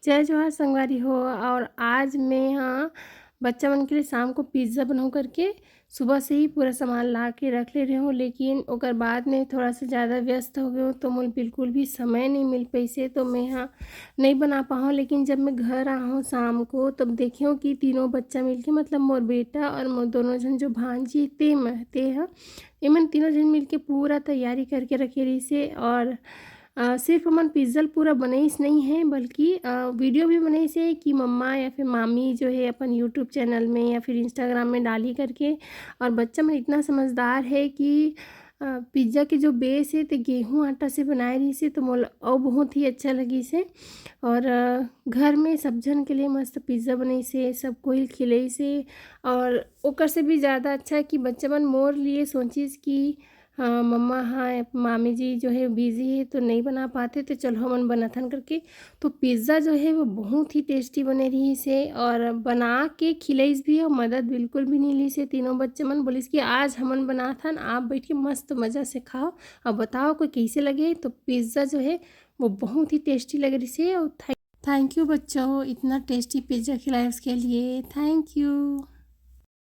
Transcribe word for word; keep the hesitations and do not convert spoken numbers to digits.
जय जोहार संगवारी हो। और आज मैं हाँ बच्चा मन के लिए शाम को पिज़्ज़ा बनाऊँ करके सुबह से ही पूरा सामान ला के रख ले रहे हूँ, लेकिन ओकर बाद में थोड़ा सा ज़्यादा व्यस्त हो गए हूँ, तो मोल बिल्कुल भी समय नहीं मिल पैसे, तो मैं हाँ नहीं बना पाऊँ। लेकिन जब मैं घर आहूँ शाम को, तब देखियो कि तीनों बच्चा मिलके, मतलब मोर बेटा और मोर दोनों झन जो भांजी ते म-, ते ह, एमन तीनों झन मिलके पूरा तैयारी करके रखे रहिसे। और अ, सिर्फ हमन पिज़्ज़ा ल पूरा बनइस नहीं है, बल्कि अ, वीडियो भी बनइस है कि मम्मा या फिर मामी जो है अपन YouTube चैनल में या फिर Instagram में डाली करके। और बच्चा मन इतना समझदार है कि अ, पिज़्ज़ा के जो बेस है, ते गेहूं आटा से बनाए रहिसे, तो मोला अउ बहुत ही अच्छा लगिस है। और अ, घर में सब झन के लिए मस्त पिज़्ज़ा बनइसे, सब कोई ल खिलइसे। और ओकर से भी ज़्यादा अच्छा है कि बच्चा मन मोर लिए सोचिस कि हाँ, मम्मा, हाँ, मामी जी जो है बिज़ी है, तो नहीं बना पाते, तो चलो हमन बनाथन करके। तो पिज़्ज़ा जो है वो बहुत ही टेस्टी बने रहिस है, और बना के खिलइस भी, और मदद बिल्कुल भी नहीं लिस है। तीनों बच्चा मन बोलिस कि आज हमन बनाथन, आप बैठ के मस्त मज़ा से खाओ और बताओ कि कैसे लगे। तो पिज़्ज़ा जो है वो बहुत ही टेस्टी लग रहिस है। और thank you बच्चों, इतना टेस्टी पिज़्ज़ा खिलाए उसके लिए, thank you।